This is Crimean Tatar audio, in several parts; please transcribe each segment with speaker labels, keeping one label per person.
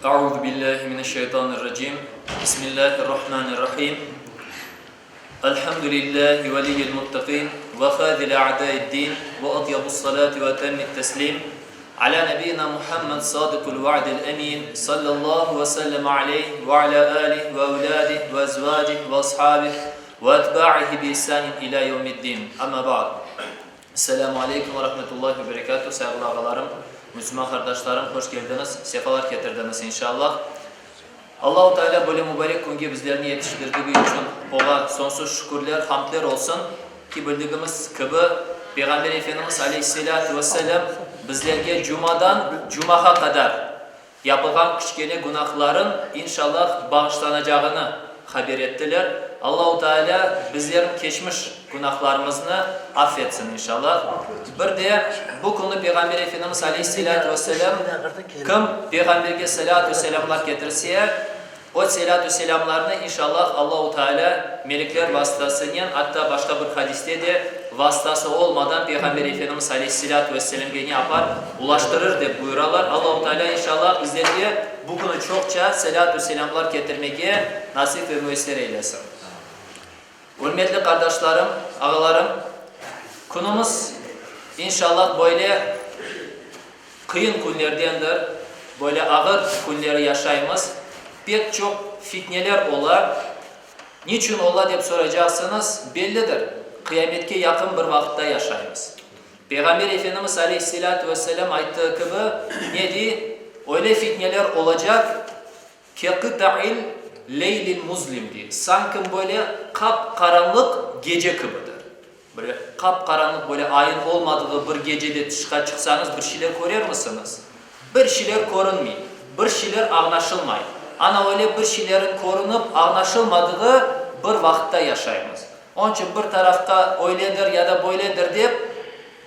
Speaker 1: Euzu billahi mineşşeytanirracim. Bismillahirrahmanirrahim. Elhamdülillahi veliyyil muttaqin ve hâzili a'dâi'd-din ve atyabus salâti ve etemmit teslim alâ nebiyyina Muhammed sâdıkul va'dil emîn sallallahu ve sellem aleyh ve alâ âlih ve evlâdih ve ezvâcih ve ashabih ve etbâihi bi ihsânin ilâ yevmiddin. Amma ba'd. Esselamu aleykum ve rahmetullahi ve berekatuh, sayğılı ağalarım, müslüman qardaşlarım, hoş keldiñiz, sefalar ketirdiñiz inşallah. Allahu Teala böyle mübarek künge bizlerni yetiştirdigi içün Oña soñsuz şükürler, hamdler olsun ki, bildigimiz kibi, Peyğamber Efendimiz aleyhisselâtu vesselâm bizlerge cumadan cumağa qadar Yapılğan kiçkene günahların, inşallah, bağışlanacağını haber ettiler. Allahu Teala bizlerin keçmiş günahlarımıznı affetsin, inşallah. Bir de bu künü Peyğamber Efendimiz aleyhisselâtu vesselâm, kim Peyğamberge selâtu selâmlar ketirse, o selâtu selâmlarnı, inşallah, Allahu Teala melekler vasıtasınen, atta başqa bir hadiste de, vasıtası olmadan Peyğamber Efendimiz aleyhisselâtu vesselâmge ne yapar? Ulaştırır, dep buyuralar. Allahu Teala, inşallah, bizlerge bu künü çoqça selâtu selâmlar ketirmege nasip ve müyesser eylesin. Ürmetli qardaşlarım, ağalarım, künümiz, inşallah, böyle qıyın künlerdendir, böyle ağır künleri yaşaymız. Pek çoq fitneler ola. Niçün ola dep soracaqsıñız, bellidir, qıyametke yaqın bir vaqıtta yaşaymız. Peyğamber Efendimiz aleyhisselâtu vesselâm ayttığı kibi, ne dey, Öyle fitneler olacaq, keqıta'il leylil muzlim dey, sanki böyle qap-qaranlıq gece kibidir. Böyle qap-qaranlıq, böyle ayın olmadığı bir gecede tışqa çıqsañız, bir şeyler körermisiñiz? Bir şeyler körünmey, bir şeyler añlaşılmay. Ana öyle bir şeylerin körünip añlaşılmadığı bir vaqıtta yaşaymız. Onıñ içün bir tarafqa öyledir ya da böyledir dep,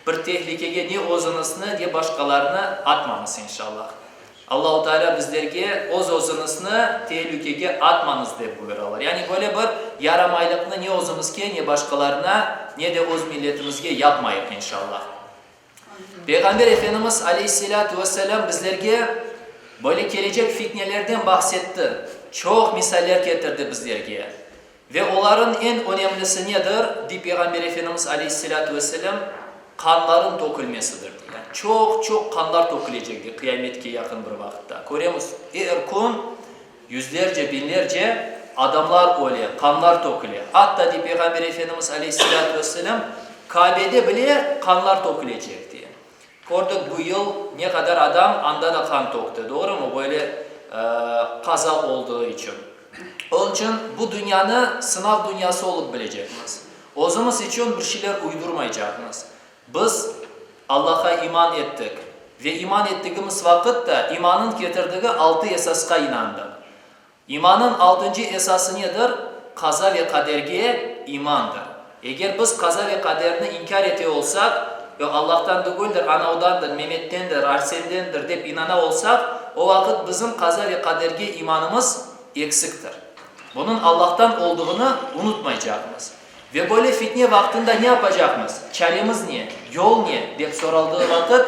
Speaker 1: bir tehlikege ne özüñizni, ne başqalarını atmañız inşallah. Allahu Teala bizlerge öz-özüñizni telükege atmañız dep buyuralar. Yani böyle bir yaramaylıqnı ne özümizge, ne başqalarına, ne de öz milletimizge yapmayıq inşallah. Peyğamber Efendimiz aleyhisselâtu vesselâm bizlerge böyle kelecek fitnelerden bahsetti, çoq misaller ketirdi bizlerge. Ve olarıñ eñ önemlisi nedir, dey Peyğamber Efendimiz aleyhisselâtu vesselâm, qanların tökülmesidir, dey. Yani çoq-çoq qanlar tökülecek, dey, qıyametke yaqın bir vaqıtta. Köremiz, er kün yüzlerce, biñlerce adamlar öle, qanlar töküle. Atta, dey Peyğamber Efendimiz aleyhisselâtu vesselâm, Kabede bile qanlar tökülecek, dey. Kördik, bu yıl ne qadar adam anda da qan tökti, doğrumı, böyle qaza olduğı içün. Onıñ içün bu dünyanı sınav dünyası olıp bilecekmiz. Özümiz içün bir şeyler uydurmaycaqmız. Biz Allahqa iman ettik ve iman ettigimiz vaqıt da imanıñ ketirdigi altı esasqa inandıq. İmanıñ altıncı esası nedir? Qaza ve qaderge imandır. Eger biz qaza ve qaderni inkâr ete olsaq, Yoq, Allahtan degildir, anavdandır, Memettendir, Arsendendir dep inana olsaq, o vaqıt bizim qaza ve qaderge imanımız eksiktir. Bunıñ Allahtan olduğını unutmaycaqmız. Ve böyle fitne vaqtında ne yapacaqmız, çaremiz ne, yol ne, dep soraldığı vaqıt,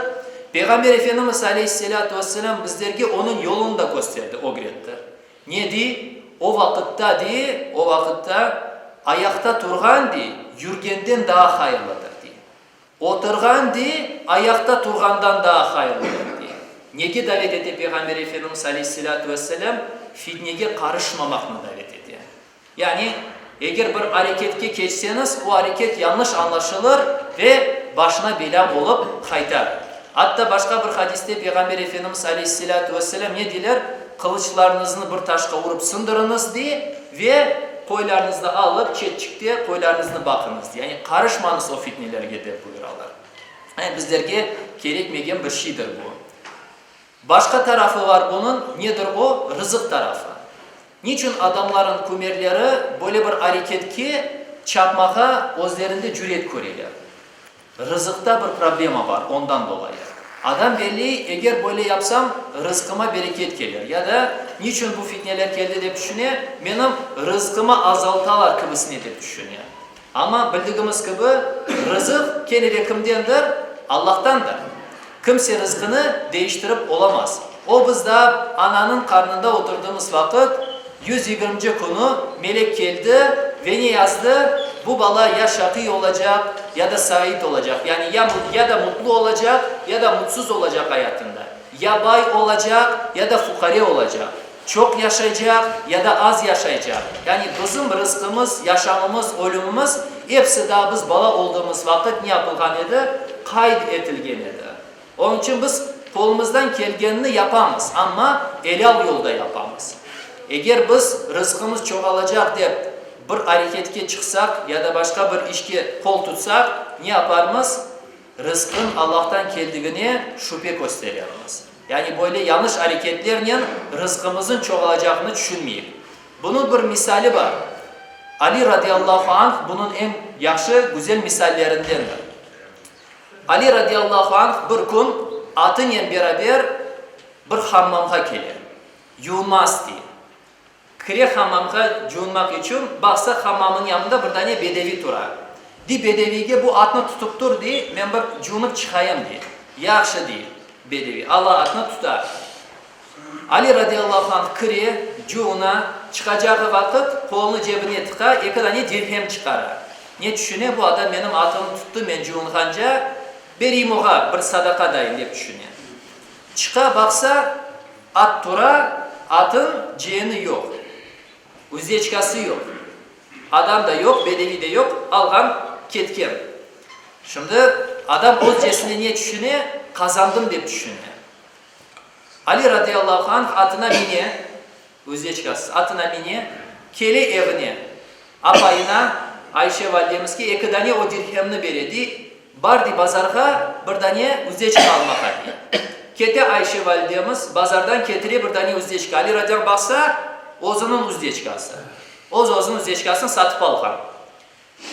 Speaker 1: Peyğamber Efendimiz aleyhisselâtu vesselâm bizlerge onıñ yolunı da kösterdi, ögretti. Ne dey? O vaqıtta, dey, o vaqıtta ayaqta turğan, dey, yürgenden daa hayırlıdır, dey. Oturğan, dey, ayaqta turğandan daa hayırlıdır, dey. Nege davet ete Peyğamber Efendimiz aleyhisselâtu vesselâm? Fitnege qarışmamaqnı davet ete. Yani, eger bir areketke keçseñiz, o areket yañlış añlaşılır ve başına belâ olıp qaytar. Atta başqa bir hadiste Peyğamber Efendimiz aleyhisselâtu vesselâm ne deyler? Qılıçlarıñıznı bir taşqa urıp sındırıñız, dey, ve qoylarıñıznı alıp, çetçikte qoylarıñıznı baqıñız, dey. Yani, qarışmañız o fitnelerge, dep buyuralar. Yani, bizlerge kerekmegen bir şeydir bu. Başqa tarafı var bunıñ, nedir o? Rızıq tarafı. Niçün adamların kümerleri böyle bir areketke çapmağa özlerinde cüret köreler? Rızıqta bir problema bar, ondan dolayı. Adam belley, eger böyle yapsam, rızqıma bereket kelir. Ya da, niçün bu fitneler keldi dep tüşüne, menim rızqımı azaltalar kibisine dep tüşüne. Amma bildigimiz kibi, rızıq kene de kimdendir? Allahtandır. Kimse rızqını değiştirip olamaz. O biz daa ananıñ qarnında oturdığımız vaqıt, 120-nci künü melek keldi ve ne yazdı? Bu bala ya şaqiy olacaq, ya da said olacaq, yani ya ya da mutlu olacaq, ya da mutsuz olacaq ayatında, ya bay olacaq, ya da fuqare olacaq, çoq yaşaycaq, ya da az yaşaycaq. Yani bizim rızqımız, yaşamımız, ölümimiz, episi daa biz bala olduğımız vaqıt ne yapılğan edi? Qayd etilgen edi. Onıñ içün biz qolumızdan kelgenini yapamız, amma elâl yolda yapamız. Eger biz rızqımız çoğalacaq dep bir areketke çıqsaq ya da başqa bir işke qol tutsaq, ne yaparmız? Rızqın Allahtan keldigine şübe kösterermiz. Yani böyle yañlış areketlernen rızqımızın çoğalacağını tüşünmeyik. Bunıñ bir misali bar. Ali radıyallahu anh bunıñ eñ yahşı, güzel misallerindendir. Ali radiyallahu anh bir kün atınen beraber bir hammamğa kele, yuvunmaq istey. Kire hammamğa cuvunmaq içün, baqsa hammamnıñ yanında bir dane bedevi tura. Dey bedeviyge, bu atnı tutıp tur, dey, men bir cuvunıp çıqayım, dey. Yahşı, dey bedevi, ala atnı tuta. Ali radiyallahu anh kire, cuvuna, çıqacağı vaqıt qolunı cebine tıqa, eki dane dirhem çıqara. Ne tüşüne, bu adam menim atımnı tuttı, men cuvunğanca, bereyim oğa bir sadaqa dayın, dep tüşüne. Çıqa, baqsa, at tura, atın ceeni yoq, üzeçkası yoq. Adam da yoq, bedevi de yoq, alğan, ketken. Şimdi adam özcesine ne tüşüne, qazandım dep tüşüne. Ali radıyallahu anh atına mine, üzeçkasız, atına mine, kele evine, apayına, Ayşe validemizge eki dane o dirhemni bere, dey, bar, dey, bazarğa bir dane üzeçka almağa, dey. Kete Ayşe validemiz, bazardan ketire bir dane üzeçka. Ali radıyallahu anh baqsa, özüniñ üzeçkası. Öz özüniñ üzeçkasını satıp alğan.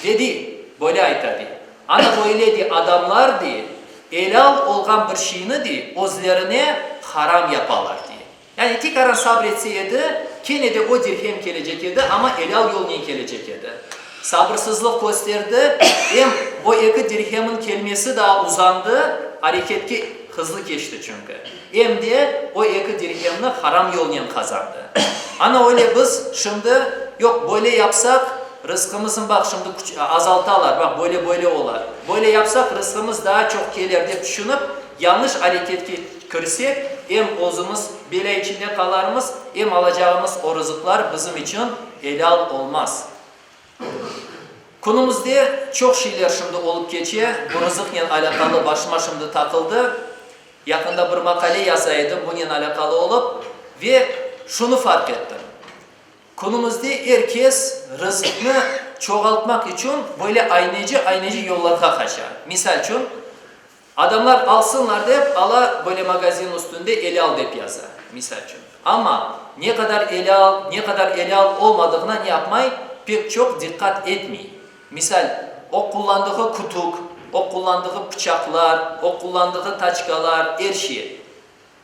Speaker 1: Ve dey, böyle ayta, dey, Ana böyle, dey, adamlar, dey, elâl olğan bir şeyni, dey, özlerine haram yapalar, dey. Yani tekaran sabr etse edi, kene de o dirhem kelecek edi, amma elâl yolnen kelecek edi. Sabırsızlıq kösterdi, em o eki dirhemin kelmesi daa uzandı, areketke hızlı keçti çünki, em de o eki dirhemni haram yolnen qazandı. Ana öyle biz şimdi, yoq, böyle yapsaq, Rızqımızın baq şimdi azaltalar, baq böyle böyle ola. Böyle yapsaq rızqımız daa çoq keler dep tüşünip, yañlış areketke kirsek, em özümiz belâ içinde qalarmız, em alacağımız o rızıqlar bizim içün elâl olmaz. Künümizde çoq şeyler şimdi olıp keçe, bu rızıqnen alâqalı başıma şimdi taqıldı. Yaqında bir maqale yaza edim bunen alâqalı olıp ve şunı farq ettim. Künümizde er kes rızqnı çoğaltmaq içün böyle ayneci-ayneci yollarğa qaça. Misal içün, adamlar alsınlar dep, ala böyle magazin üstünde elâl dep yaza, misal içün. Amma ne qadar elâl, ne qadar elâl olmadığına ne yapmay, pek çoq diqqat etmey. Misal, o qullandığı kütük, o qullandığı pıçaqlar, o qullandığı taçkalar, er şey.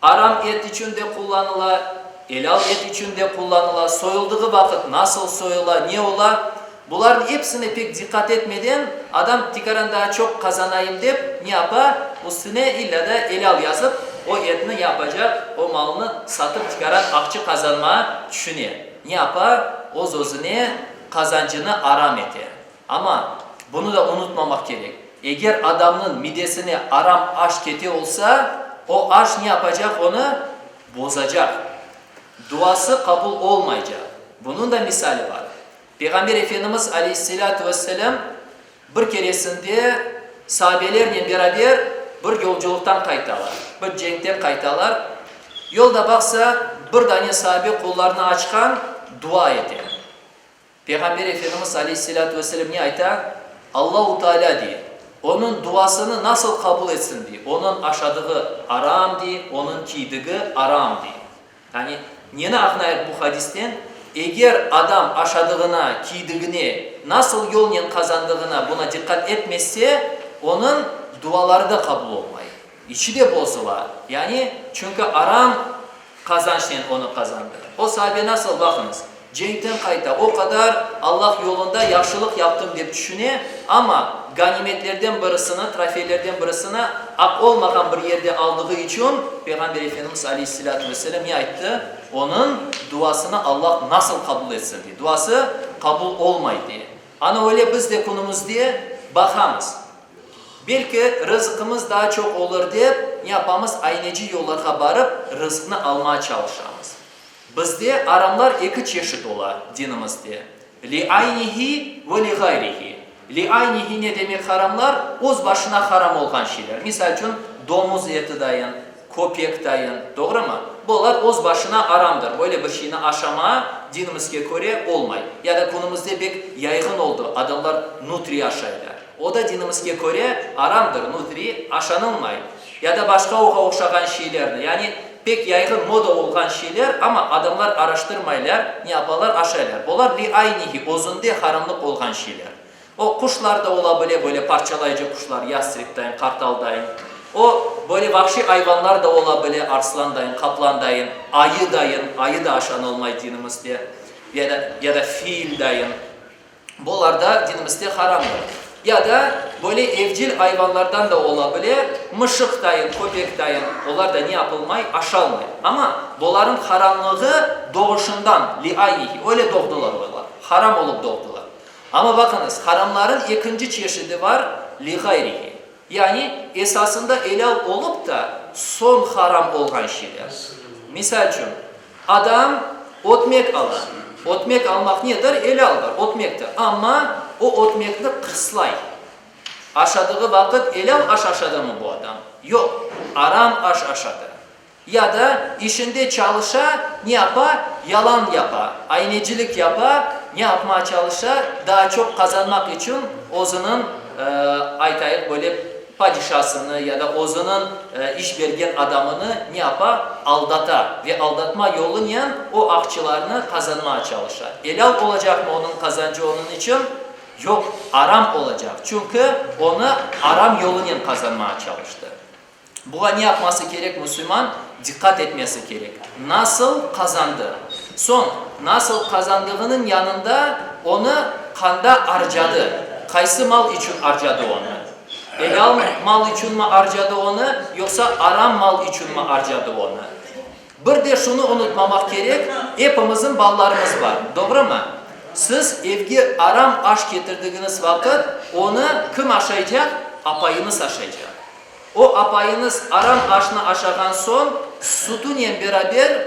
Speaker 1: Aram et içün de qullanıla, elâl et içün de qullanıla, soyuldığı vaqıt nasıl soyula, ne ola, bularnıñ episine pek diqqat etmeden, adam tikaran daa çoq qazanayım dep, ne yapa, üstüne illâ da elâl yazıp, o etni yapacaq, o malnı satıp tikaran aqçı qazanmağa tüşüne. Ne yapa, öz-özüne qazancını aram ete. Amma bunı da unutmamaq kerek, eger adamnıñ midesine aram aş kete olsa, o aş ne yapacaq, onı bozacaq, duası qabul olmaycaq. Bunıñ da misali bar. Peyğamber Efendimiz aleyhisselâtu vesselâm bir keresinde sahabelernen beraber bir yolculıqtan qaytalar, bir cenkten qaytalar. Yolda baqsa, bir dane sahabe qollarını açqan, dua ete. Peyğamber Efendimiz aleyhisselâtu vesselâm ne ayta? Allahu Tealâ, dey, onıñ duasını nasıl qabul etsin, dey, onıñ aşadığı aram, dey, onıñ kiydigi aram, dey. Yani, neni añlayıq bu hadisten? Eger adam aşadığına, kiydigine, nasıl yolnen qazandığına buna diqqat etmese, onıñ duaları da qabul olmay, içi de bozula. Yani, çünki aram qazançnen onı qazandı. O sahabe nasıl, baqıñız. Cenkten qayta, o qadar Allah yolunda yahşılıq yaptım dep tüşüne, amma ganimetlerden birisini, trofeylerden birisini aq olmağan bir yerde aldığı içün, Peyğamber Efendimiz aleyhisselâtu vesselâm ne ayttı? Onıñ duasını Allah nasıl qabul etsin, dey. Duası qabul olmay, dey. Ana öyle biz de künümizde baqamız. Belki rızqımız daa çoq olur dep, ne yapamız, ayneci yollarğa barıp, rızqnı almağa çalışamız. Bizde aramlar eki çeşit ola dinimizde, li aynihi ve li ğayrihi. Li aynihi ne demek haramlar? Öz başına haram olğan şeyler. Misal içün, domuz eti dayın, köpek dayın, doğrumı? Bular öz başına aramdır. Böyle bir şeyni aşama dinimizge köre olmay. Ya da künümizde bek yayğın oldı, adamlar nutri aşaylar. O da dinimizge köre aramdır, nutri aşanılmay. Ya da başqa oğa oşağan şeylerni, yani pek yayğın moda olğan şeyler, amma adamlar araştırmaylar, ne yapalar, aşaylar. Olar li aynihi, özünde haramlıq olğan şeyler. O, quşlar da ola bile, böyle parçalayıcı quşlar, yastreb dayın, qartal dayın. O, böyle vahşiy ayvanlar da ola bile, arslan dayın, qaplan dayın, ayı dayın, ayı da aşanılmay dinimizde, ya da, ya da fil dayın. Bular da dinimizde haramdır. Ya da böyle evcil ayvanlardan da ola bile, mışıq dayın, köpek dayın, olar da ne yapılmay? Aşalmay. Amma bularnıñ haramlığı doğuşından, liaynihi, öyle doğdular olar, haram olıp doğdular. Amma baqıñız, haramların ekinci çeşidi bar, liğayrihi, yani esasında elâl olıp da soñ haram olğan şeyler. Misal içün, Adam ötmek ala. Ötmek almaq nedir? Elâldır, ötmektir. Amma o ötmekni qırslay. Aşadığı vaqıt elâl aş aşadımı bu adam? Yoq, aram aş aşadı. Ya da işinde çalışa, ne yapa? Yalan yapa, aynecilik yapa, ne yapmağa çalışa? Daa çoq qazanmaq içün özüniñ, aytayıq, böyle Padişasını ya da özüniñ iş bergen adamını ne yapa? Aldata ve aldatma yolunen o aqçılarnı qazanmağa çalışa. Elâl olacaqmı onıñ qazancı onıñ içün? Yoq, aram olacaq, çünki onı aram yolunen qazanmağa çalıştı. Buğa ne yapması kerek musulman? Diqqat etmesi kerek. Nasıl qazandı? Soñ, nasıl qazandığınıñ yanında onı qanda arcadı? Qaysı mal içün arcadı onı? Elâl mal içünmi arcadı onı, yoqsa aram mal içünmi arcadı onı? Bir de şunı unutmamaq kerek, epimizniñ balalarımız bar, doğrumı? Siz evge aram aş ketirdigiñiz vaqıt, onı kim aşaycaq? Apayıñız aşaycaq. O apayıñız aram aşnı aşağan soñ, sütünen beraber,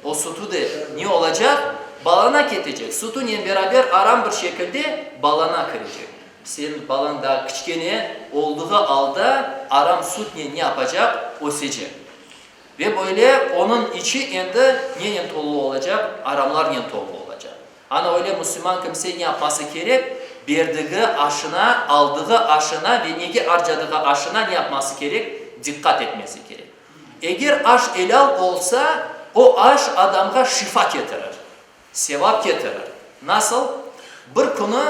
Speaker 1: o sütü de ne olacaq? Balana ketecek, sütünen beraber aram bir şekilde balana kirecek. Seniñ balañ daa kiçkene olduğı alda aram sütnen ne yapacaq? Ösecek. Ve böyle onıñ içi endi nenen tolu olacaq? Aramlarnen tolu olacaq. Ana öyle müslüman kimse ne yapması kerek? Berdigi aşına, aldığı aşına ve nege arcadığı aşına ne yapması kerek? Diqqat etmesi kerek. Eger aş elâl olsa, o aş adamğa şifa ketirir, sevap ketirir. Nasıl? Bir künü,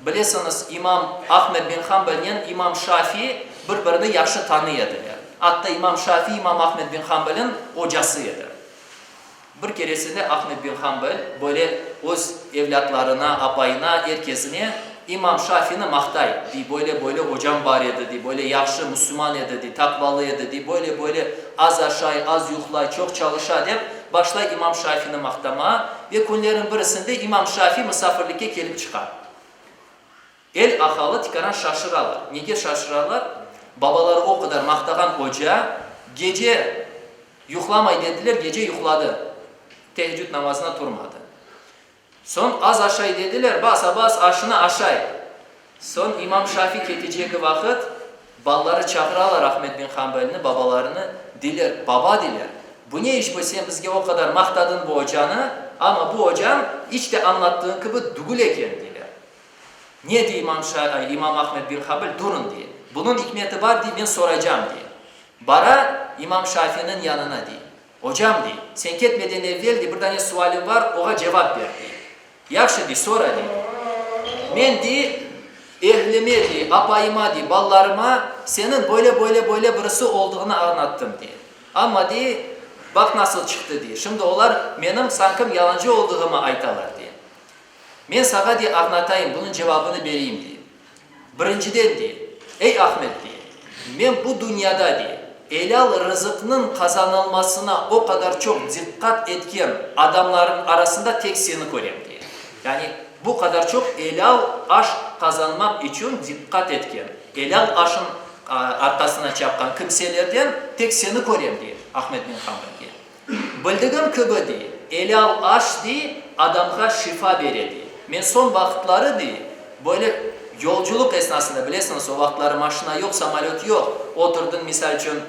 Speaker 1: bilesiñiz, imam Ahmed bin Hanbelnen imam Şafi bir-birini yahşı tanıy ediler. Atta imam Şafi imam Ahmed bin Hanbelniñ ocası edi. Bir keresinde Ahmed bin Hanbel böyle öz evlâtlarına, apayına, er kesine imam Şafini maqtay, dey, böyle-böyle ocam bar edi, dey, böyle yahşı müslüman edi, dey, taqvalı edi, dey, böyle-böyle az aşay, az yuqlay, çoq çalışa, dep, başlay imam Şafini maqtamağa. Ve künlerniñ birisinde imam Şafi musafirlikke kelip çıqa. El ahalı tikaran şaşıralar. Nege şaşıralar? Babaları o qadar maqtağan oca gece yuqlamay dediler, gece yuqladı. Tehcüd namazına turmadı. Soñ az aşay dediler, basa-bas aşını aşay. Soñ imam Şafi ketecegi vaqıt balaları çağıralar Ahmed bin Hanbelni, babalarını, deyler, Baba, deyler, bu ne iş bu, sen bizge o qadar maqtadıñ bu ocanı, amma bu ocañ iç de añlattığıñ kibi dügül eken, deyler. Ne dey imam Şa, imam Ahmed bin Hanbel, Durun, dey, bunıñ ikmeti bar, dey, men soracam, dey. Bara imam Şafiniñ yanına, dey, Ocam, dey, sen ketmeden evvel, dey, bir dane sualim bar, oğa cevap ber, dey. Yahşı, dey, sora, dey. Men, dey, ehlime, dey, apayıma, dey, balalarıma seniñ böyle, böyle, böyle birisi oldığını añlattım, dey. Amma, dey, baq nasıl çıqtı, dey, şimdi olar menim sankim yalancı oldığımı aytalar, dey. Men sağa, dey, añlatayım, bunıñ cevabını bereyim, dey. Birinciden, dey, ey Ahmet, dey, men bu dünyada, dey, elâl rızıqnıñ qazanılmasına o qadar çoq diqqat etken adamlarnıñ arasında tek seni körem, dey. Yani, bu qadar çoq elâl aş qazanmaq içün diqqat etken, elâl aşıñ arqasına çapqan kimselerden tek seni körem, dey Ahmet bin Hanbelge. Bildigim kibi, dey, elâl aş, dey, adamğa şifa bere, dey. Men soñ vaqıtları, dey, böyle yolculıq esnasında, bilesiñiz, o vaqıtları maşina yoq, samolöt yoq, oturdıñ, misal içün,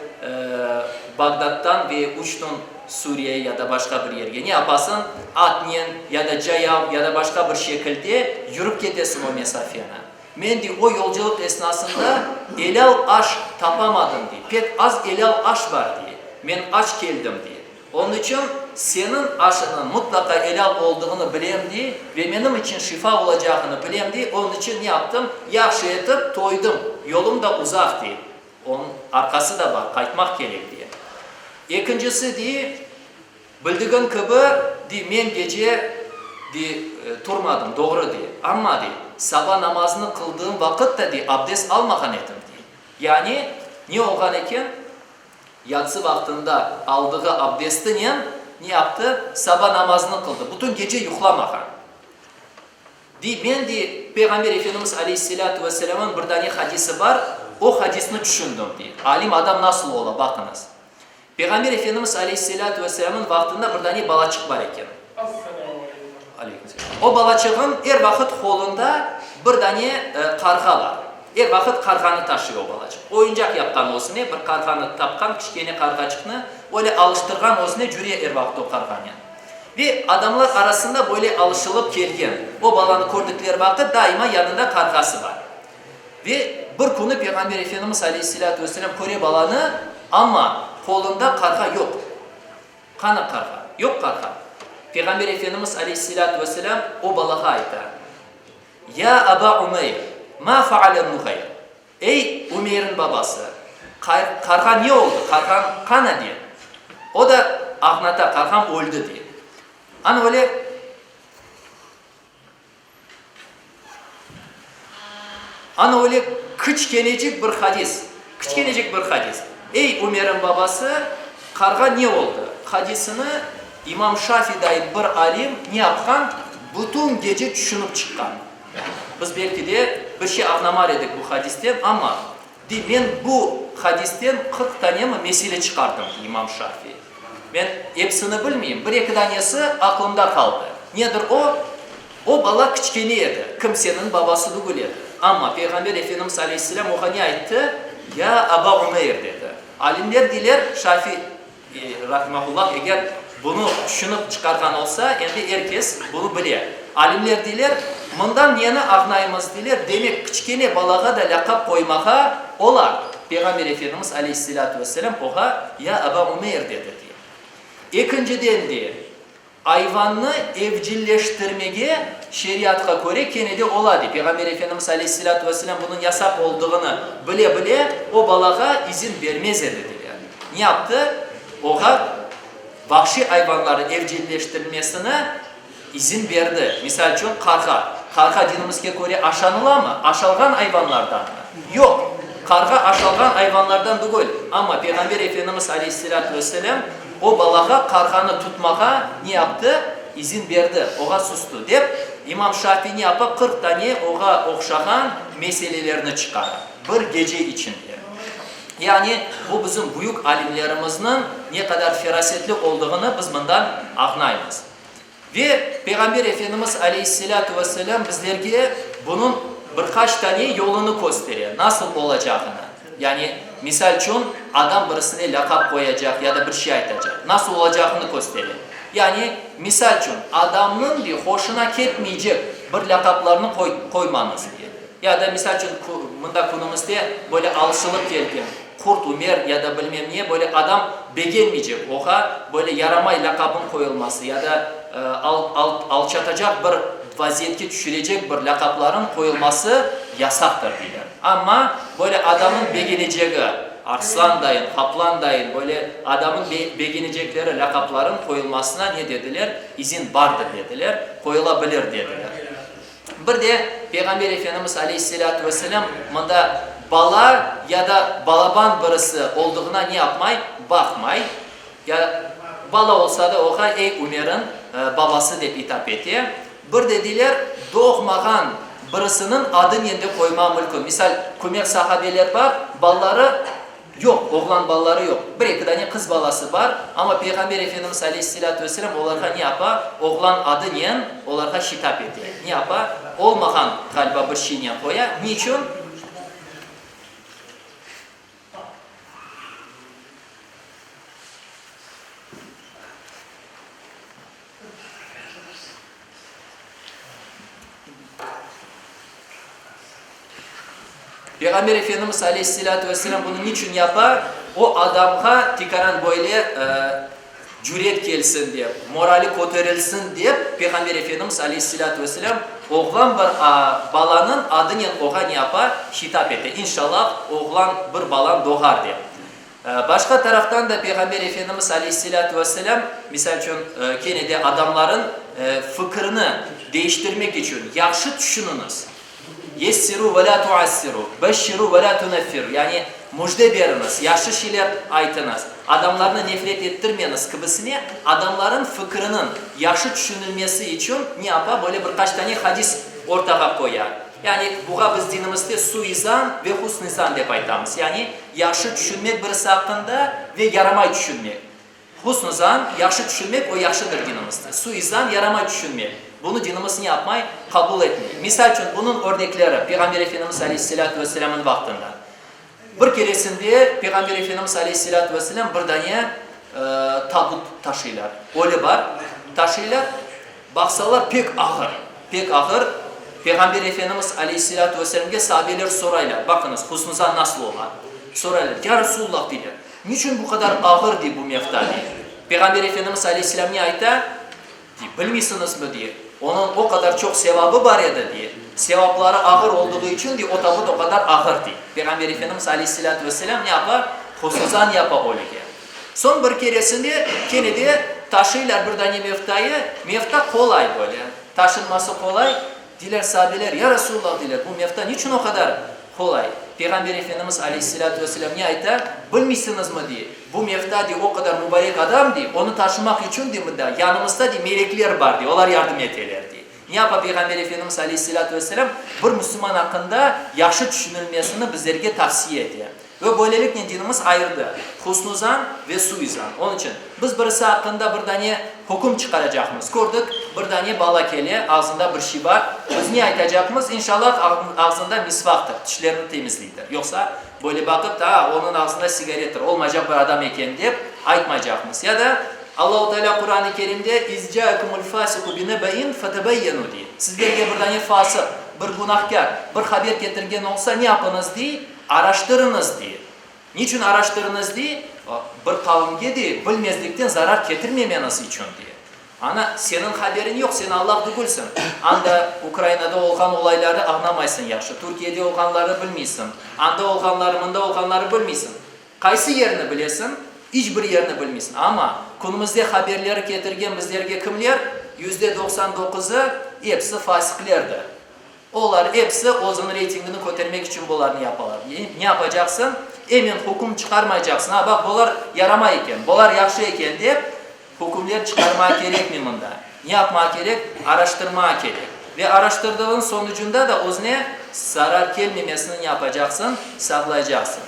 Speaker 1: Bağdattan ve uçtıñ Suriyeye ya da başqa bir yerge, ne yapasıñ, atnen ya da cayav ya da başqa bir şekilde yürip ketesiñ o mesafeni. Men, dey, o yolculıq esnasında elâl aş tapamadım, dey, pek az elâl aş bar, dey, men aç keldim, dey. Onıñ içün seniñ aşıñnıñ mıtlaqa elâl olduğını bilem, dey, ve menim içün şifa olacağını bilem, dey, onıñ içün ne yaptım, yahşı etip toydım, yolum da uzaq, dey, onıñ arqası da bar, qaytmaq kerek, dey. Ekincisi, dey, Bildigiñ kibi, dey, men gece, dey, turmadım, doğru, dey, amma, dey, saba namazını qıldığım vaqıt da, dey, abdest almağan edim, dey. Yani, ne olğan eken? Yatsı vaqtında aldığı abdestinen ne yaptı? Saba namazını qıldı, bütün gece yuqlamağan. Dey, men, dey, Peyğamber Efendimiz aleyhisselâtu vesselâmnıñ bir dane hadisi bar, o hadisni tüşündim, dey. Alim adam nasıl ola, baqıñız. Peyğamber Efendimiz aleyhisselâtu vesselâmnıñ vaqtında bir dane balaçıq bar eken. Aleyküm selâm. O balaçığın er vaqıt qolunda bir dane qarğa bar. Er vaqıt qarğanı taşıy o balaçıq. Oyuncaq yapqan özüne, bir qarğanı tapqan, kiçkene qarğaçıqnı, öyle alıştırğan özüne, cüre er vaqıt o qarğanen. Ve adamlar arasında böyle alışılıp kelgen. O balanı kördikleri vaqıt daima yanında qarğası bar. Ve bir künü Peyğamber Efendimiz aleyhisselâtu vesselâm köre balanı, amma qolunda qarğa yoq. Qana qarğa? Yoq qarğa. Peyğamber Efendimiz aleyhisselâtu vesselâm o balağa ayta, Ya Aba Umeyr, ma faalen-nuğayr? Ey, Umeyrniñ babası, qarğa ne oldı, qarğañ qana? dey. O da ağnata, qarğam öldi, dey. Ana öyle. Ana öyle kiçkenecik bir hadis, kiçkenecik bir hadis. Ey, Ümer'in babası, qarğa ne oldı? Hadisini İmam Şafi dayın bir alim ne yapqan? Bütün gece tüşünip çıqqan. Biz belki de bir şey añlamar edik bu hadisten, amma, dey, men bu hadisten 40 tanemi mesele çıqardım, dey İmam Şafi. Men episini bilmeyim, bir-eki danesi aqlımda qaldı. Nedir o? O bala kiçkene edi, kimseniñ babası degil edi. Amma Peyğamber Efendimiz aleyhisselâm oña ne ayttı? Ya Aba Umeyr, dedi. Alimler deyler, Şafi, rahimahullah, eger bunı tüşünip çıqarğan olsa, endi er kes bunı bile. Alimler deyler, mından neni añlaymız, deyler, demek, kiçkene balağa da lâqap qoymağa ola. Peyğamber Efendimiz aleyhisselâtu vesselâm oña, Ya Aba Umeyr, dedi, dey. Ekinciden de, ayvannı evcilleştirmege şeriatqa köre kene de ola, dey. Peyğamber Efendimiz aleyhisselâtu vesselâm bunıñ yasaq olduğını bile-bile, o balağa izin bermez edi, deyler. Ne yaptı? Oña vahşiy ayvanları evcilleştirilmesini İzin berdi. Misal içün, qarğa. Qarğa dinimizge köre aşanılamı? Aşalğan ayvanlardanmı? Yoq. Qarğa aşalğan ayvanlardan tügül. Amma Peyğamber Efendimiz aleyhisselâtu vesselâm o balağa qarğanı tutmağa ne yaptı? İzin berdi. Oğa sustı. Dep, İmam Şafi ne yapa? 40 tane oğa oqşağan meselelerni çıqara. Bir gece içinde. Yani, bu bizim büyük alimlerimizniñ ne qadar ferasetli olduğını biz mından añlaymız. Ve Peyğamber Efendimiz aleyhisselâtu vesselâm bizlerge bunıñ bir qaç tane yolunı köstere, nasıl olacağını. Yani, misal içün, adam birisine lâqap qoyacaq ya da bir şey aytacaq, nasıl olacağını köstere. Yani, misal içün, adamnıñ de hoşuna ketmeycek bir lâqaplarnı qoymañız diye. Ya da, misal içün, mında künümizde böyle alışılıp kelgen Qurt Ümer ya da bilmem ne, böyle adam begenmeycek oğa böyle yaramay lâqabıñ qoyulması ya da alçatacaq bir vaziyetke tüşürecek bir lâqaplarıñ qoyulması yasaqtır, deyler. Amma böyle adamıñ begenecegi, Arslan dayın, Qaplan dayın, böyle adamıñ begenecekleri lâqaplarıñ qoyulmasına ne dediler, izin bardır dediler, qoyula bilir dediler. Bir de Peyğamber Efendimiz aleyhisselâtu vesselâm mında bala ya da balaban birisi olduğına ne yapmay? Baqmay. Ya bala olsa da oğa ey Ümerin babası dep itap ete. Bir de deyler, doğmağan birisiniñ adınen de qoyma mülkün. Misal, kömek sahabeler bar, balaları yoq, oğlan balaları yoq. Bir-eki dane qız balası bar, amma Peyğamber Efendimiz aleyhisselâtu vesselâm olarğa ne yapa? Oğlan adınen olarğa hitap ete. Ne yapa? Olmağan, ğaliba, bir şeynen qoya. Niçün? Peyğamber Efendimiz aleyhisselâtu vesselâm bunı niçün yapa? O adamğa tekaran böyle cüret kelsin dep, morali köterilsin dep, Peyğamber Efendimiz aleyhisselâtu vesselâm oğlan bir balanıñ adınen oğa ne yapa? Hitap ete. İnşallah, oğlan bir balan doğar dep. Başqa taraftan da Peyğamber Efendimiz aleyhisselâtu vesselâm, misal içün, kene de adamların fikirini değiştirmek içün, yahşı tüşüniñiz, Yessiru ve lâ tuassiru, beşşiru ve lâ tuneffiru, yani müjde beriñiz, yahşı şeyler aytıñız, adamlarnı nefret ettirmeñiz kibisine adamların fikiriniñ yahşı tüşünilmesi içün ne yapa, böyle bir qaç tane hadis ortağa qoya. Yani buğa biz dinimizde suizan ve husnizan dep aytamız, yani yahşı tüşünmek birisi aqqında ve yaramay tüşünmek. Husnuzan, yahşı tüşünmek, o yahşıdır dinimizde. Suizan, yaramay tüşünmek. Bunı dinimiz ne yapmay? Qabul etmey. Misal içün, bunıñ örnekleri, Peyğamber Efendimiz aleyhisselâtu vesselâmnıñ vaqtında. Bir keresinde Peyğamber Efendimiz aleyhisselâtu vesselâm bir dane tabut taşıylar. Ölü bar, taşıylar. Baqsalar, pek ağır, pek ağır. Peyğamber Efendimiz aleyhisselâtu vesselâmge sahabeler soraylar, baqıñız, husnuzan nasıl ola? Soraylar, Ya Resulullah, deyler, niçün bu qadar ağır, dey, bu mevta, dey. Peyğamber Efendimiz aleyhisselâm ne ayta? Dey, bilmeysiñizmi, dey, onıñ o qadar çoq sevabı bar edi, dey, sevapları ağır olduğı içün, dey, o tabut o qadar ağır, dey. Peyğamber Efendimiz aleyhisselâtu vesselâm ne yapa? Husnuzan yapa ölüge. Soñ bir keresinde kene de taşıylar bir dane meftayı, mefta qolay böyle, taşınması qolay, deyler sahabeler, Ya Resulallah, deyler, bu mefta niçün o qadar qolay? Peyğamber Efendimiz aleyhisselâtu vesselâm ne ayta? Bilmeysiñizmi, dey, bu mefta, dey, o qadar mubarek adam, dey, onı taşımaq içün, dey, mında yanımızda, dey, melekler bar, dey, olar yardım eteler, dey. Ne yapa Peyğamber Efendimiz aleyhisselâtu vesselâm? Bir müslüman aqqında yahşı tüşünilmesini bizlerge tavsiye ete. Ve böyleliknen dinimiz ayırdı, husnuzan ve suizan. Onıñ içün, biz birisi aqqında bir dane hüküm çıqaracaqmız. Kördik, bir dane bala kele, ağzında bir şey bar. Biz ne aytacaqmız? İnşallah, ağzında misvaqtır, tişlerini temizleydir. Yoqsa, böyle baqıp da, onıñ ağzında sigarettir, olmaycaq bir adam eken, dep aytmaycaqmız. Ya da, Allahu Teala Quran-ı Kerimde, İz ca'ekumul fasiqu binebe'in fetebeyyenu dey. Sizlerge bir dane fasıq, bir günahkâr, bir haber ketirgen olsa, ne yapıñız, dey? Araştırıñız, dey. Niçün araştırıñız, dey? Bir qavimge, dey, bilmezlikten zarar ketirmemeñiz içün, dey. Ana, seniñ haberiñ yoq, sen Allah tügülsiñ. Anda, Ukrainada olğan olaylarnı añlamaysıñ yahşı, Türkiyede olğanlarnı bilmeysiñ, anda olğanları, mında olğanları bilmeysiñ. Qaysı yerini bilesiñ? İç bir yerini bilmeysiñ. Amma, künümizde haberleri ketirgen bizlerge kimler? 99%-ı episi fasiqlerdir. Olar episi özüniñ reytingini kötermek içün bularnı yapalar. Ne yapacaqsıñ? Emen hüküm çıqarmaycaqsıñ. A, baq, bular yaramay eken, bular yahşı eken dep, hükümler çıqarmağa kerekmey mında. Ne yapmağa kerek? Araştırmağa kerek. Ve araştırdığıñ sonucunda da özüne zarar kelmemesini ne yapacaqsıñ? Sağlaycaqsıñ.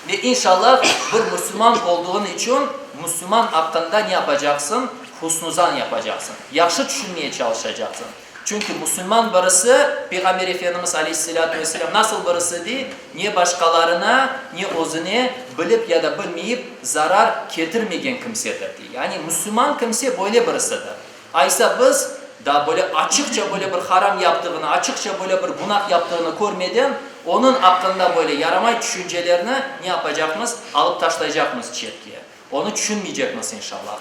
Speaker 1: Ve inşallah bir müslüman olduğın içün müslüman aqqında ne yapacaqsıñ? Husnuzan yapacaqsıñ. Yahşı tüşünmeye çalışacaqsıñ. Çünki musulman birisi, Peyğamber Efendimiz aleyhisselâtu vesselâm nasıl birisi dey, ne başqalarına, ne özüne bilip ya da bilmeyip zarar ketirmegen kimsedir, dey. Yani musulman kimse böyle birisidir. Aysa biz da böyle açıqça böyle bir haram yaptığını, açıqça böyle bir günah yaptığını körmeden, onıñ aqqında böyle yaramay tüşüncelerni ne yapacaqmız? Alıp taşlaycaqmız çetke. Onı tüşünmeycekmiz inşallah.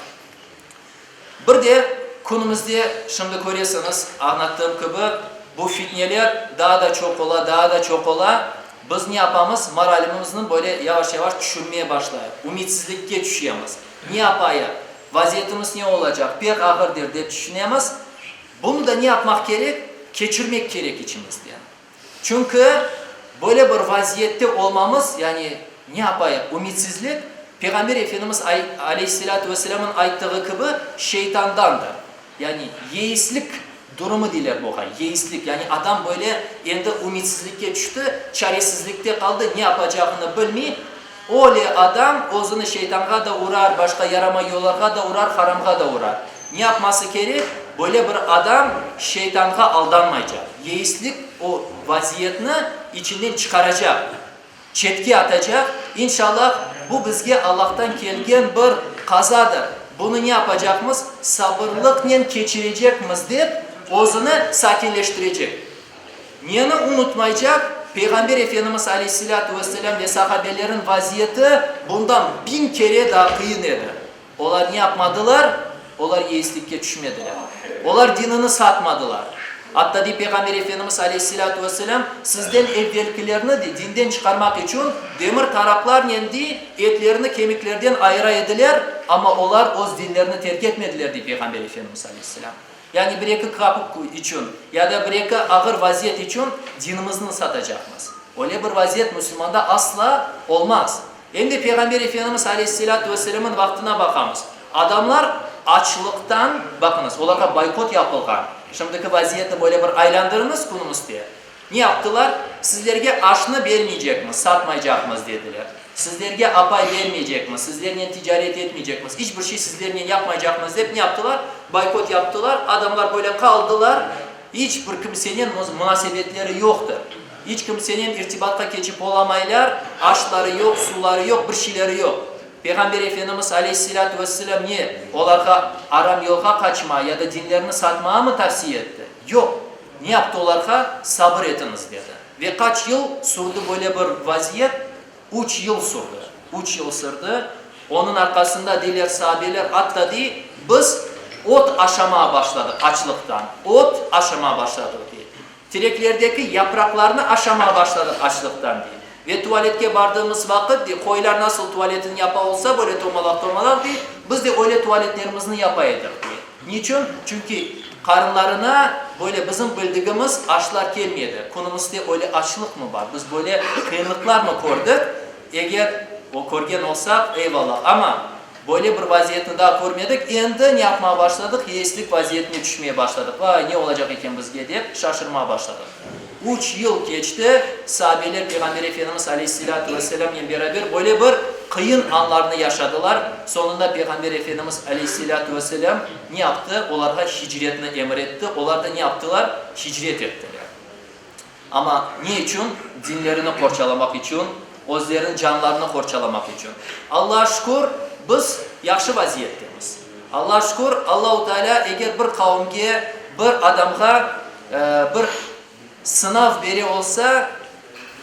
Speaker 1: Bir de künümizde, şimdi köresiñiz, añlattığım kibi, bu fitneler daa da çoq ola, daa da çoq ola. Biz ne yapamız? Moralimimizni böyle yavaş-yavaş tüşürmeye başlayıq, ümitsizlikke tüşemiz. Ne yapayıq? Vaziyetimiz ne olacaq? Pek ağırdır, dep tüşünemiz. Bunı da ne yapmaq kerek? Keçirmek kerek içimizden. Çünki böyle bir vaziyette olmamız, yani ne yapayıq, ümitsizlik, Peyğamber Efendimiz, aleyhisselâtu vesselâmnıñ ayttığı kibi, şeytandandır. Yani yeislik durumı deyler buğa, yeislik, yani adam böyle endi ümitsizlikke tüşti, çaresizlikte qaldı, ne yapacağını bilmey, öyle adam özüni şeytanğa da urar, başqa yaramay yollarğa da urar, haramğa da urar. Ne yapması kerek? Böyle bir adam şeytanğa aldanmaycaq, yeislik o vaziyetni içinden çıqaracaq, çetke atacaq, İnşallah, bu bizge Allahtan kelgen bir qazadır, bunı ne yapacaqmız, sabırlıqnen keçirecekmiz, dep, özüni sakinleştirecek. Neni unutmaycaq, Peyğamber Efendimiz aleyhisselâtu vesselâm ve sahabelerin vaziyeti bundan biñ kere daa qıyın edi. Olar ne yapmadılar? Olar yeislikke tüşmediler. Olar dinini satmadılar. Atta, dey Peyğamber Efendimiz aleyhisselâtu vesselâm, sizden evvelkilerni, dey, dinden çıqarmaq içün demir taraqlarnen, dey, etlerini kemiklerden ayıra ediler, amma olar öz dinlerini terk etmediler, dey Peyğamber Efendimiz aleyhisselâm. Yani bir-eki kapik içün ya da bir-eki ağır vaziyet içün dinimizni satacaqmız. Öyle bir vaziyet musulmanda asla olmaz. Em de Peyğamber Efendimiz aleyhisselâtu vesselâmnıñ vaqtına baqamız. Adamlar açlıqtan, baqıñız, olarğa boykot yapılğan. Şimdiki vaziyetni böyle bir aylandırıñız künümizde. Ne yaptılar? Sizlerge aşnı bermeycekmiz, satmaycaqmız, dediler. Sizlerge apay bermeycekmiz, sizlernen ticaret etmeycekmiz, iç bir şey sizlernen yapmaycaqmız dep ne yaptılar? Boykot yaptılar. Adamlar böyle qaldılar, iç bir kimsenen munasebetleri yoqtır. İç kimsenen irtibatqa keçip olamaylar, aşları yoq, suvları yoq, bir şeyleri yoq. Peyğamber Efendimiz aleyhisselâtu vesselâm ne, olarğa aram yolğa qaçma ya da dinlerini satmağa mı tavsiye etti? Yoq. Ne yaptı olarğa? Sabır etiñiz, dedi. Ve qaç yıl sürdi böyle bir vaziyet? Üç yıl sürdi. Üç yıl sürdi. Onıñ arqasında, deyler saabeler, atta dey, biz ot aşamağa başladıq açlıqtan. Ot aşamağa başladıq, dey. Tereklerdeki yapraqlarnı aşamağa başladıq açlıqtan, dey. Ve tuvaletke bardığımız vaqıt, dey, qoylar nasıl tuvaletini yapa olsa, böyle tomalaq-tomalaq, dey, biz de öyle tuvaletlerimizni yapa edik, dey. Niçün? Çünki qarınlarına böyle bizim bildigimiz aşlar kelmedi. Künümizde öyle açlıqmı bar? Biz böyle qıyınlıqlarmı kördik? Eger o körgen olsaq, eyvallah. Amma Böyle bir vaziyetni daa körmedik. Endi ne yapmağa başladıq? Yeslik vaziyetine tüşmeye başladıq. Vay, ne olacaq eken bizge dep, şaşırmağa başladıq. Üç yıl keçti, saabeler Peyğamber Efendimiz aleyhisselâtu vesselâmnen beraber böyle bir qıyın anlarnı yaşadılar. Soñunda Peyğamber Efendimiz aleyhisselâtu vesselâm ne yaptı? Olarğa hicretni emir etti. Olar da ne yaptılar? Hicret ettiler. Amma ne içün? Dinlerini qorçalamaq içün, özleriniñ canlarını qorçalamaq içün. Allağa şükür, biz yahşı vaziyettemiz. Allağa şükür, Allahu Teala eger bir qavimge, bir adamğa bir sınav bere olsa,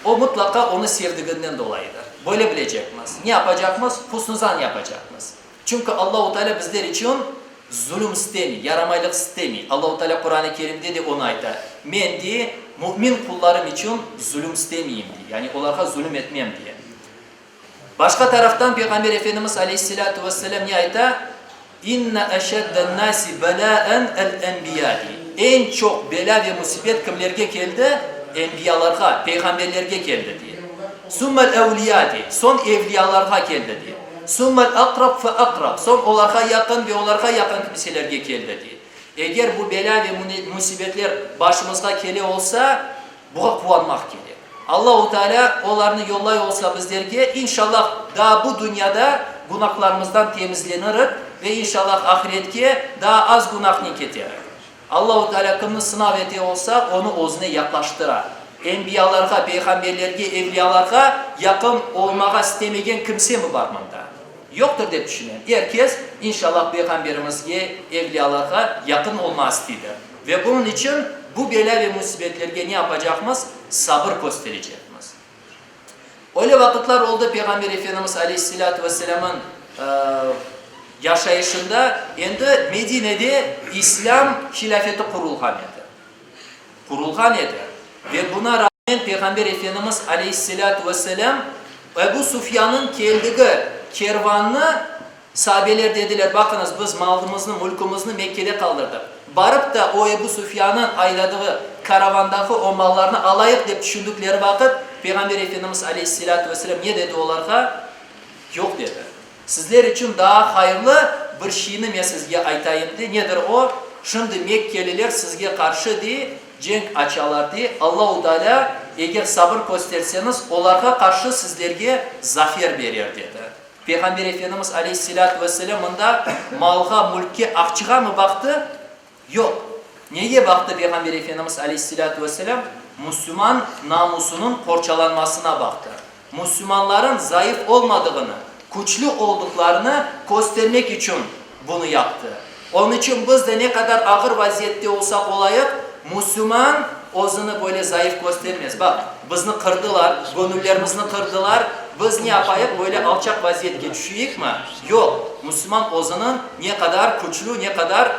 Speaker 1: o mıtlaqa onı sevdiginden dolayıdır. Böyle bilecekmiz. Ne yapacaqmız? Husnuzan yapacaqmız. Çünki Allahu Teala bizler içün zulüm istemey, yaramaylıq istemey. Allahu Teala Quran-ı Kerimde de onı ayta, Men, dey, mümin qullarım içün zulüm istemeyim, dey, yani olarğa zulüm etmem, dey. Başqa taraftan Peyğamber Efendimiz aleyhisselâtu vesselâm ne ayta? İnne eşedden-nâsi belâen el-enbiyâ, dey. Eñ çoq belâ ve musibet kimlerge keldi? Enbiyalarğa, peyğamberlerge keldi, dey. Sümmel-evliyâ, dey. Soñ evliyalarğa keldi, dey. Sümmel aqrab fe aqrab, soñ olarğa yaqın ve olarğa yaqın kimselerge keldi, dey. Eger bu belâ ve musibetler başımızğa kele olsa, buğa quvanmaq kerek. Allahu Teala olarnı yollay olsa bizlerge, inşallah, daa bu dünyada günahlarımızdan temizlenirik ve inşallah ahiretke daa az günahnen keterik. Allahu Teala kimni sınav ete olsa, onı özüne yaqlaştıra. Enbiyalarğa, peyğamberlerge, evliyalarğa yaqın olmağa istemegen kimsemi bar mında? Yoqtır dep tüşünem. Er kes, inşallah, peyğamberimizge, evliyalarğa yaqın olmağa isteydir. Ve bunıñ içün bu belâ ve müsibetlerge ne yapacaqmız? Sabır kösterecekmiz. Öyle vaqıtlar oldı, Peyğamber Efendimiz aleyhisselâtu vesselâmıñ yaşayışında, endi Medinede İslâm hilâfeti qurulğan edi. Qurulğan edi. Ve buna rağmen Peyğamber Efendimiz aleyhisselâtu vesselâm Ebu Sufyannıñ keldigi kervannı. Sabeler dediler, Baqıñız, biz malımıznı, mülkümizni Mekkede qaldırdıq. Barıp da o Ebu Sufyannıñ aydadığı karavandaki o mallarnı alayıq dep tüşündikleri vaqıt, Peyğamber Efendimiz aleyhisselâtu vesselâm ne dedi olarğa? Yoq, dedi. Sizler içün daa hayırlı bir şeyni men sizge aytayım, de. Nedir o? Şimdi mekkeliler sizge qarşı, de, cenk açalar, de. Allahu Tealâ, eger sabır kösterseñiz, olarğa qarşı sizlerge zafer berer, dedi. Peyğamber Efendimiz aleyhisselâtu vesselâm mında malğa, mülkke, aqçığa mı baqtı? Yoq. Nege baqtı Peyğamber Efendimiz aleyhisselâtu vesselâm? Müslüman namusınıñ qorçalanmasına baqtı. Müslümanların zayıf olmadığını, küçlü olduqlarını köstermek içün bunı yaptı. Onıñ içün biz de ne qadar ağır vaziyette olsaq olayıq, müslüman özüni böyle zayıf köstermez. Baq, bizni qırdılar, göñüllerimizni qırdılar, biz ne yapayıq, böyle alçaq vaziyetke tüşeyikmi? Yoq, müslüman özüniñ ne qadar küçlü, ne qadar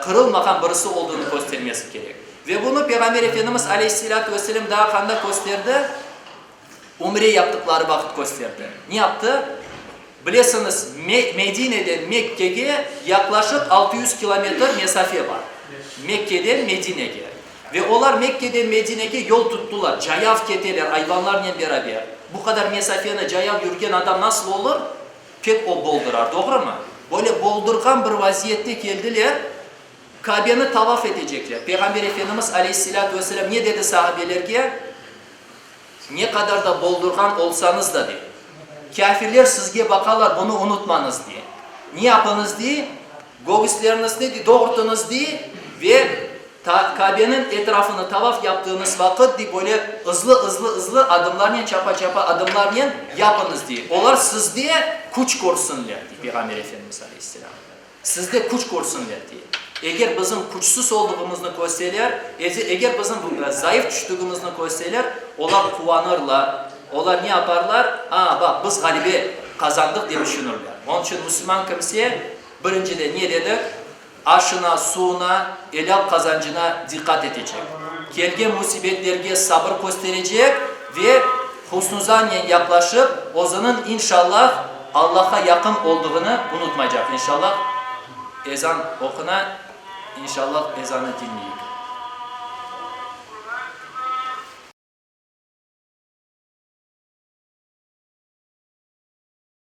Speaker 1: qırılmağan birisi olduğını köstermesi kerek. Ve bunı Peyğamber Efendimiz aleyhisselâtu vesselâm daa qanda kösterdi? Ümre yaptıqları vaqıt kösterdi. Ne yaptı? Bilesiñiz, Medineden Mekkege yaqlaşıq 600 kilometr mesafe bar. Mekkeden Medinege. Ve olar Mekkeden Medinege yol tuttılar, cayav keteler ayvanlarnen beraber. Bu qadar mesafeni cayav yürgen adam nasıl olur? Pek o boldırar, doğrumı? Böyle boldurğan bir vaziyette keldiler, Kabeni tavaf etecekler. Peyğamber Efendimiz aleyhisselâtu vesselâm ne dedi sahabelerge? Ne qadar da boldurğan olsañız da, dey, kâfirler sizge baqalar, bunı unutmañız, dey. Ne yapıñız, dey, gögüsleriñizni, dey, doğurtıñız, dey, ve ta Kabeniñ etrafını tavaf yaptığıñız vaqıt, dey, böyle ızlı-ızlı-ızlı adımlarnen, çapa-çapa adımlarnen yapıñız, dey. Olar sizde küç körsünler, dey Peyğamber Efendimiz aleyhisselâm. Sizde küç körsünler, dey. Eger bizim küçsüz olduğımıznı körseler, eger bizim zayıf tüştügimizni körseler, olar quvanırlar. Olar ne yaparlar? A, baq, biz ğalebe qazandıq, dep tüşünirler. Onıñ içün musulman kimse, birinciden ne dedik? Aşına, suvuna, elâl qazancına diqqat etecek. Kelgen müsibetlerge sabır kösterecek ve husnuzannen yaqlaşıp, özüniñ, inşallah, Allahqa yaqın olduğını unutmaycaq. İnşallah, ezan oquna, inşallah, ezanı diñleyik.